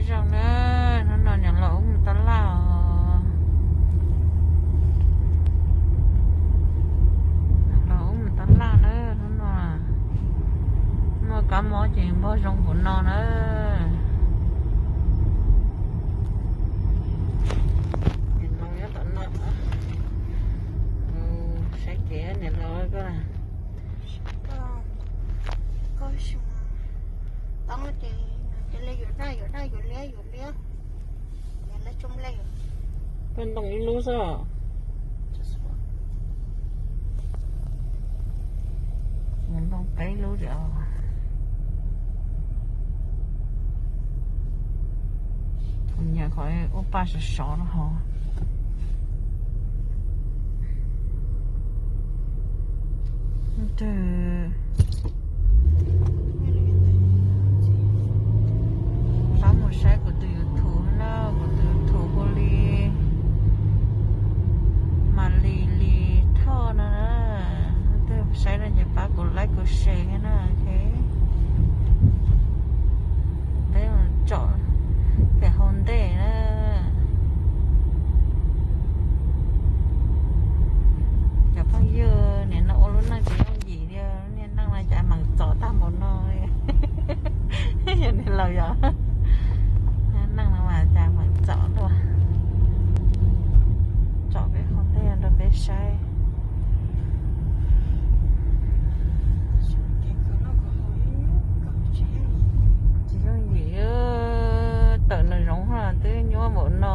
Zoo na, hnub no niam laus wb mus tab laj os. Niam laus wb mus tab laj na, hnub no muaj kab mob ces npog zoo npaum no na. Niam laus nyob tom no, saib kev niam laus koj. Koj ntoo ib lub xwb. Ntoo peb lub os. Kuv nyiam qhov ua paj sov sov no ho. Twg pab mus saib kuv tus YouTube na, kuv tus YouTube hu li Mas Lis Lis Thoj no na. Twg saib no ces pab kuv like kuv share thiab na. Peb mus tsom pem hauv ntej na. Cov phooj ywg, nim no ua lub neej tsis yooj yim li, niaj neej no cas meem txom tag npaum no. Yog niam laus yog, niaj neej no mas cas meem txom dua. Tsom peb qhov ntej rau peb saib. Tsis yooj yim, tawm nws zoov twb nyuaj npaum no.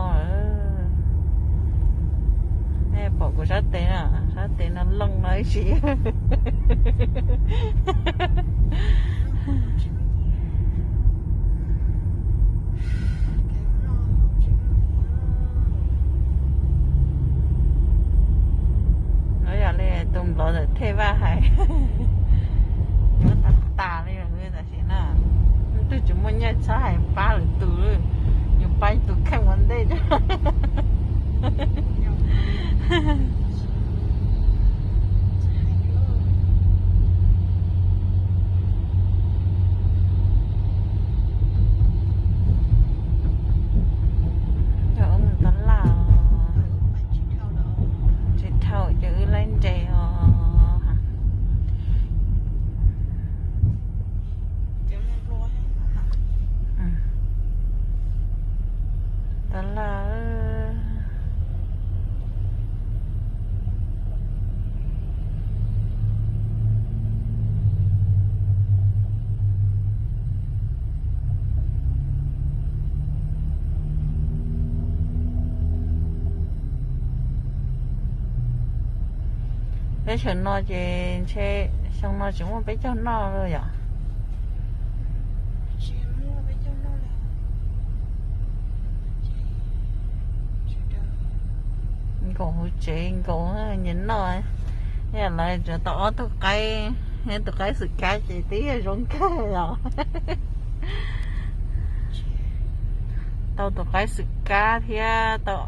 Nej pom kuv sab tes no, sab tes no loo no ib si. No yog li tus nplov ntawm Thej Vaj hais, nyuaj tas tas li tam sim no. Twb tsis muaj nyiaj txhab hais pab lwm tus, yus pab tus kheej ua ntej. Coj wb mus tab laj, tsis dhau ces wb laib nres os. Tab laj. Teb chaws no ces ntshe xyoo no tsis muaj peb caug noj li yom. Nkaum hauv tsev nkaus nyias noj. Yog lawv tsuas tau ob tug qaib, tus qaib xwm kab ces twb yog zoo kawg os. Tau tus qaib xwm kab thiab tau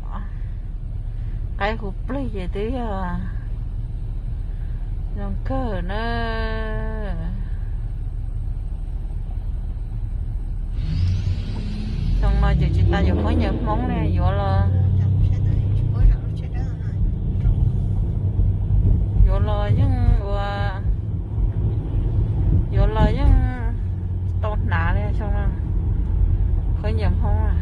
qaib hu plig ces twb yog zoo kawg na. Xyoo no ces tsis tas yuav phooj ywg Hmoob li, yuav los, yuav los yeej ua, yuav los yeej tau hnav li xyoo no, phooj ywg Hmoob na.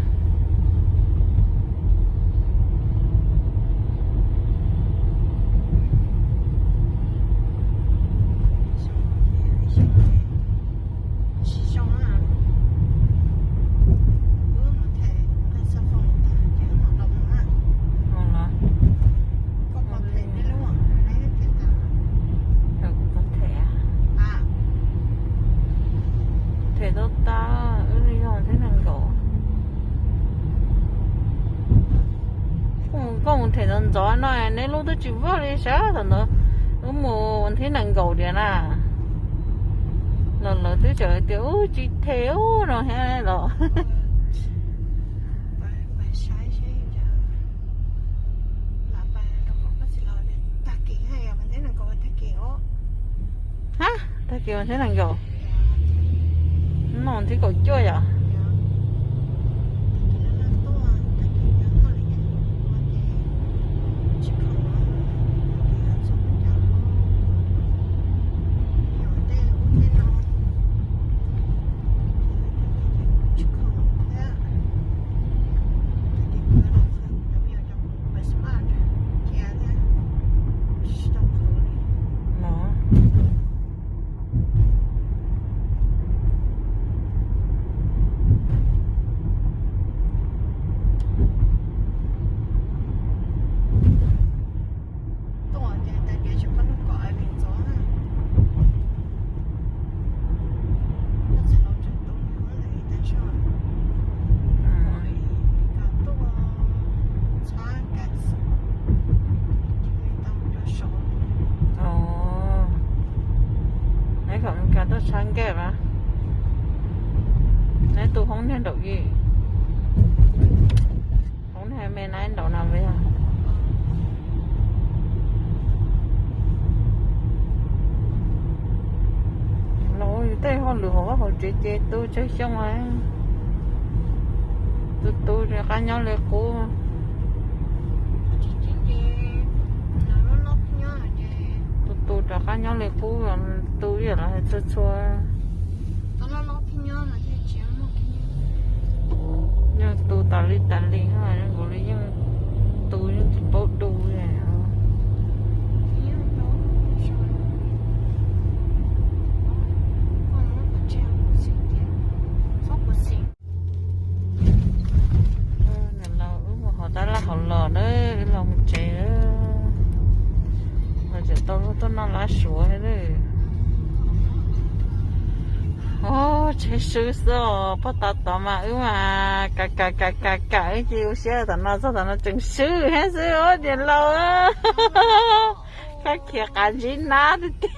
Them tau tag, wb li yog thib nees nkaum. Koj mus them ntxov ntxov no neb lub twb tsis vog li sab thaum ntawd. Wb mus thib nees nkaum tiag na. Los lawv twb tseem tias ub tsis them ub no thiab los. Ha, tag kis mus thib nees nkaum. No thib kaum cuaj yom. Nraum yi, hauv ne me na nraum no ve. Los yus tej hauj lwm hauv vaj hauv tsev ces tu tsawg xyoo, tu tu rov qab nyob li qub. Tu tu rov qab nyob li qub, tu ib yam los hais txhua txhua. Yeej tu tas li tas li, nkaus li yeej tu yeej tsis paub du li. Niam laus wb mus hauv tab laj hauv los na, wb los mus tsev, los tseem tau luag tuaj noj lab suav thiab. Tsheb swb xwb os, pog tab tom mas wb mas kam kam kam kam kam wb cia ua siab tom no txog tom no tseem swb thiab xwb os niam laus. Koj khiav qav ntsib nab tiag tiag.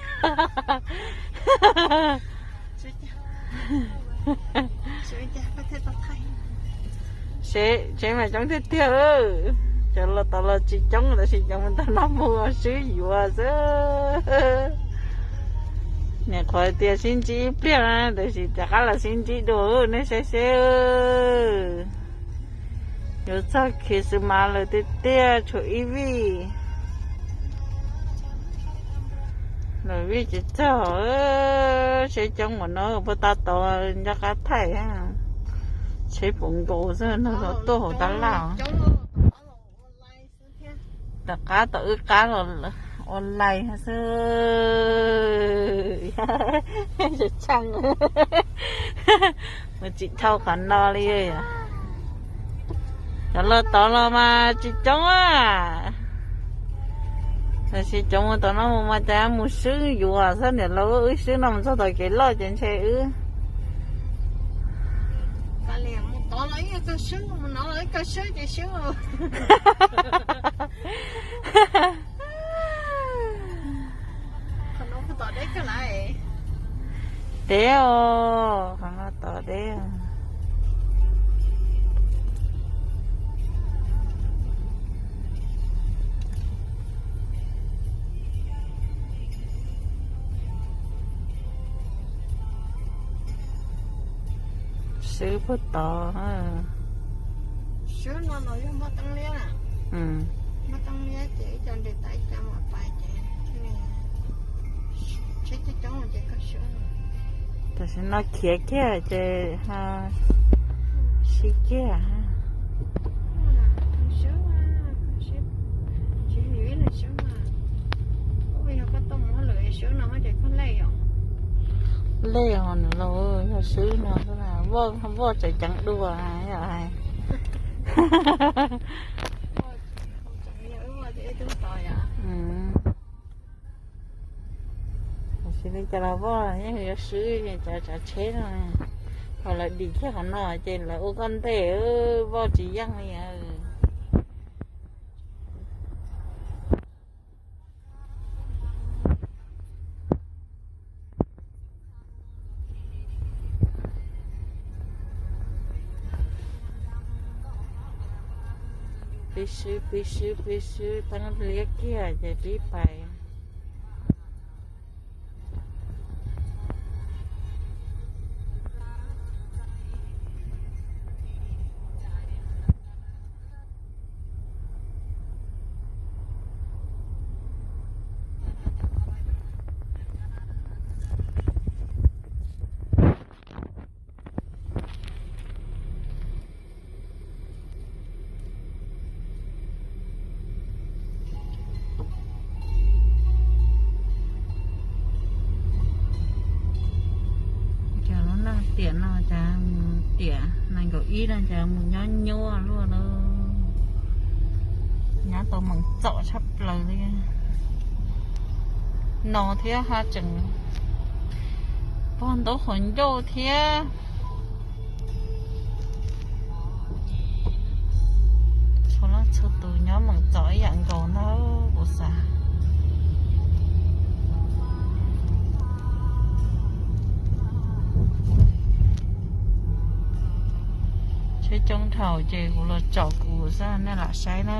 Tsev mas coob tiag tiag, cov los tod los tsis coob tab sis cov mus tag no mus swb yuav xwb. Niam qhuav tias sib ntsib ib pliag na, tiam sis rov qab los sib ntsib dua, nej saib seb. Yuav txog Christmas lawm tiag tiag, tshuav ib vij. Lawm vij tsis txog, tsheb coob npaum no puas tab tom nco qab thaij. Tsheb puv nkaus xwb no tuaj hauv tab laj. Tom qab tom wb qab los ua lais xwb. Tshee, mus tsis dhau qhov no li. Cov los tod los mas tsis coob a. Tab sis cov mus tom no mus mas cas mus swb yuav xwb niam laus, wb swb no mus txog tom kev loj ces ntshe wb deb os, qhov no tod deb. Swb puag tod. Swb no los yog Npoj Teeb Liab na. Npoj Teeb Liab ces ib co nres tas ib co mam pais ces tsheb coob coob ces koj swb. Tam sim no khiav kiag ces sib kiag. Lej os niam laus, yog swb no xwb na, voj tseem ceev dua yom. Tam sim li cas los voj yeej yuav swb, cov tsav tsheb no, thaum lawv dim kiag qhov no ces lawv ua koj ntej, voj tsis yeej li. Pib swb, pib swb, pib swb, teeb liab kiag ces pib pais. Cov lub neej tiam no cas mus tiam nees nkaum ib no cas mus nyob nyuaj luaj lauj. Nyob tau meem txom tshaj plaws li no thiab ho tseem pog ntaub qhov ncauj thiab. Txhua leej txhua tus nyob meem txom ib yam nkaus ntag kuv xav. Peb coob dhau ces kuv los tsom kuv xwb nej lam saib na.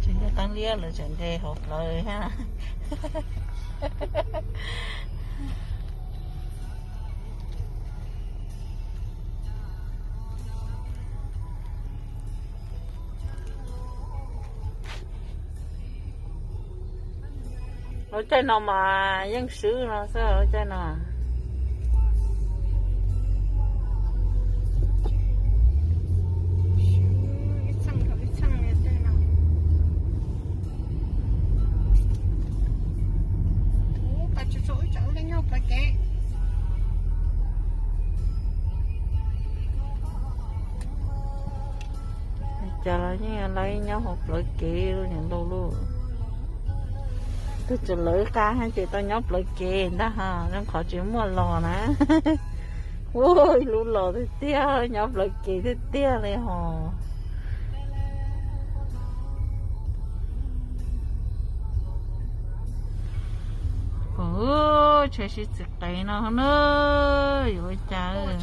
Tsis nco qeeb liab lawv tseem nres hauv plawv thiab. Lub caij no mas yeej swb no xwb lub caij no. Cas los yeej lawv nyob hauv plawv kev niam ntau lub. Twb tseem lawv qab ces tau nyob plawv kev ntag ho, zoo qhov tsis muaj los na. Ua ib lub los tiag tiag, nyob plawv kev tiag tiag li hos. Tsheb sib txiv qev no na, yuav ua cas.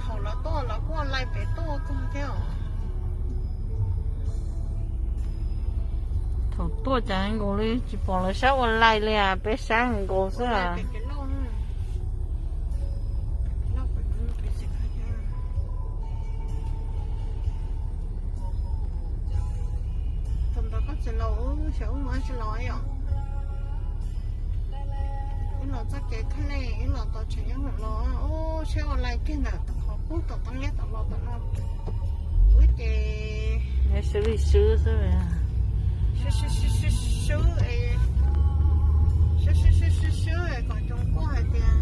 Thaum lawv tuaj lawv kuj ua laij pem tuaj kawg thiab os. Thaum tuaj cas nkaus li tsis pom lawv sab ua laij li, peb sab nkaus xwb. Thaum ntawd koj txiv laus wb xyov wb mus dab tsi los yom. Wb los txoj kev thaj nej wb los tau tseem nyob hoom los ub sab ua laij kiag ntawm qhov pub tom qab liab tom los tom no. Wb ces swb li swb xwb, swb swb, swb swb kom cov kuj hais tias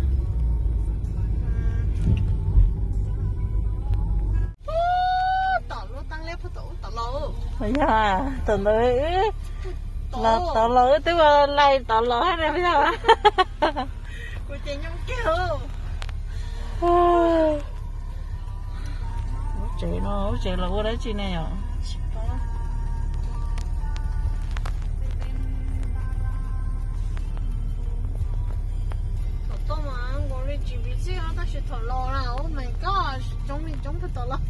tom lub tag liab pub tom ub tom los. Yog tom ntawd wb los tom los wb twb ua laij tom los hab ne yog. Kuv ces nyob kiag. Lub tsev no lub tsev los ua dab tsi ne yom? Thaum tuaj mas nkaus li tsis busy xwb tab sis thaum los na, oh my god, coob li coob puag tom los.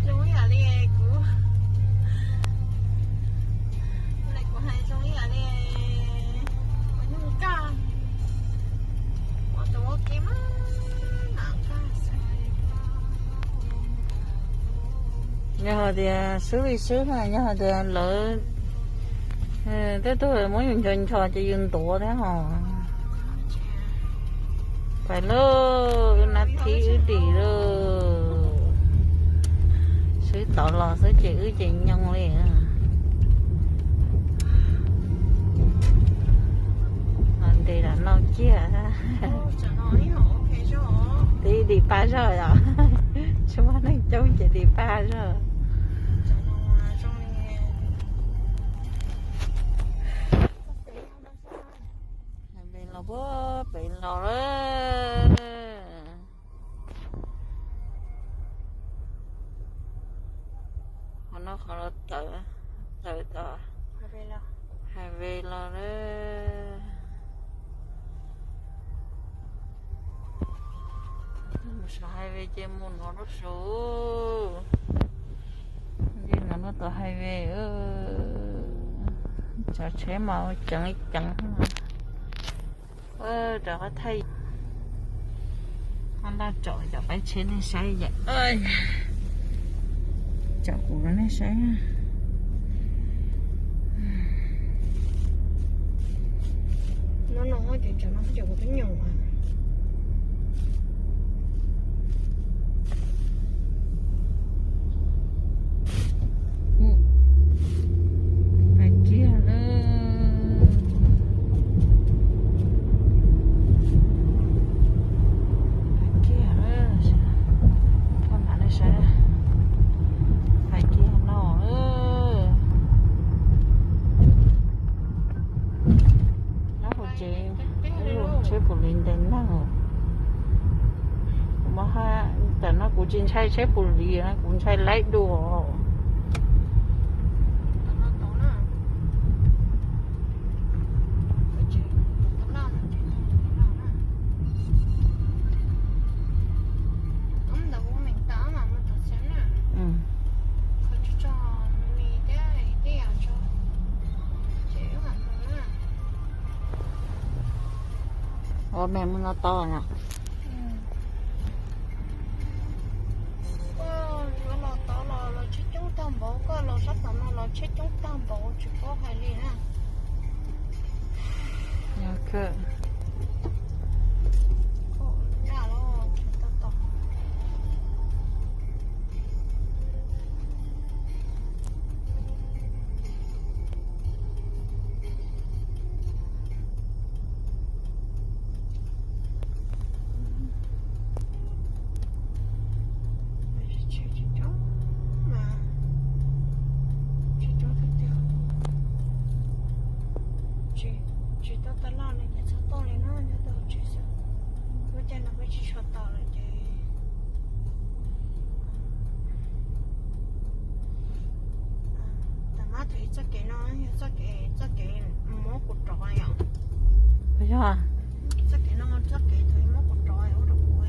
Zoo ib yam li kuv, kuv hais zoo ib yam li ua nyuj kaj, ua tus ua ke mas nam kaj xwb. Yog hais tias swb li swb na, yog hais tias lawv tej tug muab yus nchos nchos ces yus ntuav thiab hos. Pais lauj, wb nab thib wb dim lauj. Swb tod los xwb ces wb ces nyoo li. Los ntes lam no kiag. Twb dim paj zog yom. Tsis muaj neeg coob ces dim paj zog. Pem los, pem los lawm. Qhov no qhov los tawm, tawm tom highway los lawm. Mus saum highway ces mus no rau saud. Ces no no tom highway, cov tsheb mas ceev ceev. Rov qab thaij, ho ntaj tsom cov pab tsheb nej saib yom. Tsom kuv rau nej saib. No no ces tsam no kuv twb nyoos. Hais kiag lawm, hais kiag lawm, koj mam Hais kiag no, nyob hauv tsev, tsheb pum lis ntev neeg. Kuv mas, tam no kuv tsis ntshai tsheb pum lis, kuv ntshai laib dua. Ua me mus no tau na. Koj yuav los tod los los tsheb coob tag npaum, koj los sab tom no los tsheb coob tag npaum tsis paub hais li na. Tsis tau tau loj li ces txhob toj li no nyob tau tsev xwb. Lub caij no peb tsis tshua tau lawm ces tam mab thaum ib txoj kev no yog txoj kev, txoj kev muab kuv rov yom. Yog. Txoj kev no txoj kev thaum muab kuv rov ua rau kuv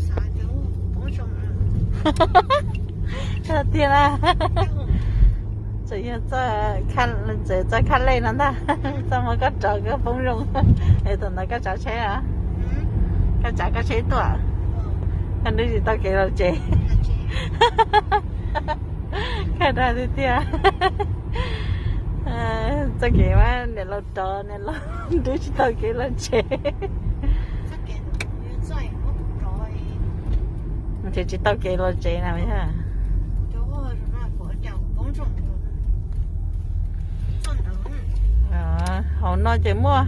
xav tias kuv poob zoo. Tiag na. Tseem yog txoj, txoj khab lej no ntag, txoj muab koj rov koj poob zoo. Es thaum ntawd koj tsav tsheb a, koj tsav koj tsheb tuaj, koj nrhiav tsis tau kev los tsev. Koj dag tiag tiag. Txoj kev mas niam laus rov niam laus nrhiav tsis tau kev los tsev. Nrhiav tsis tau kev los tsev na. Hauv no ces muaj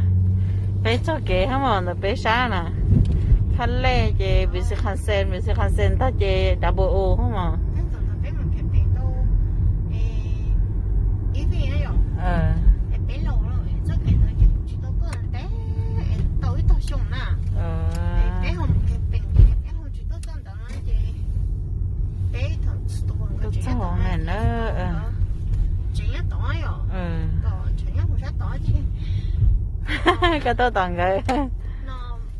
peb txoj kev hab mos ntawm peb sab na. Khab lej ces Vim Xis Khas Xes, Vim Xis Khas Xes ntag ces Dav Pua U hab mos. Tuaj txog na. Koj tuaj tom nkawd,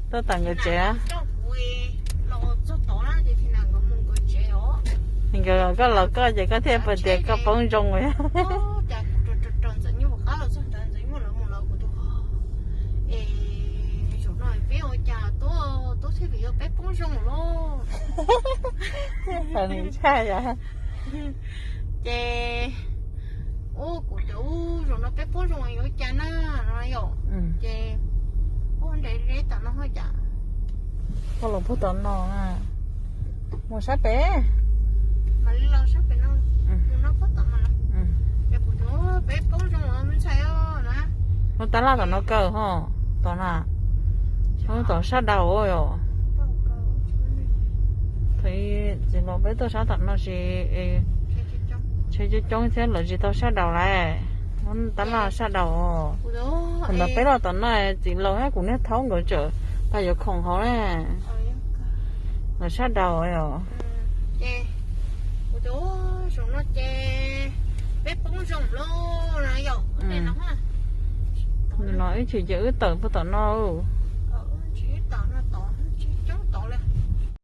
tuaj tom nkawd tsev. Nkawd, koj los koj ces koj thiaj pom tias koj poob zoo. Txhaj yom. Ces ua kuv cov ub zaum no peb poob zoo yuav cas na no yom. Ces ua nrem deb tom no haj cas. Koj los puag tom no, mus sab pem. Mam li los sab pem no, mus no puag tom no. Ces kuv cov ub peb poob zoo os me ntxhais os na. Mus tab laj tom no kaw ho, tom na. Mus tom sab daus yom. Thaum txiv los peb tuaj sab tom no ces tsheb coob coob thiab lawv tsis tau sab daus lawm. Mus tab laj sab daus. Thaum ntawd peb los tom no txiv laus thiab kuv niag thaub nkawd tseem pab yuav khoom hauv na. Lawv sab daus yom. Ces kuv cov ub zaum no ces peb poob zoo lawm na yom. Nim no ib chim ces wb tawm puag tom no.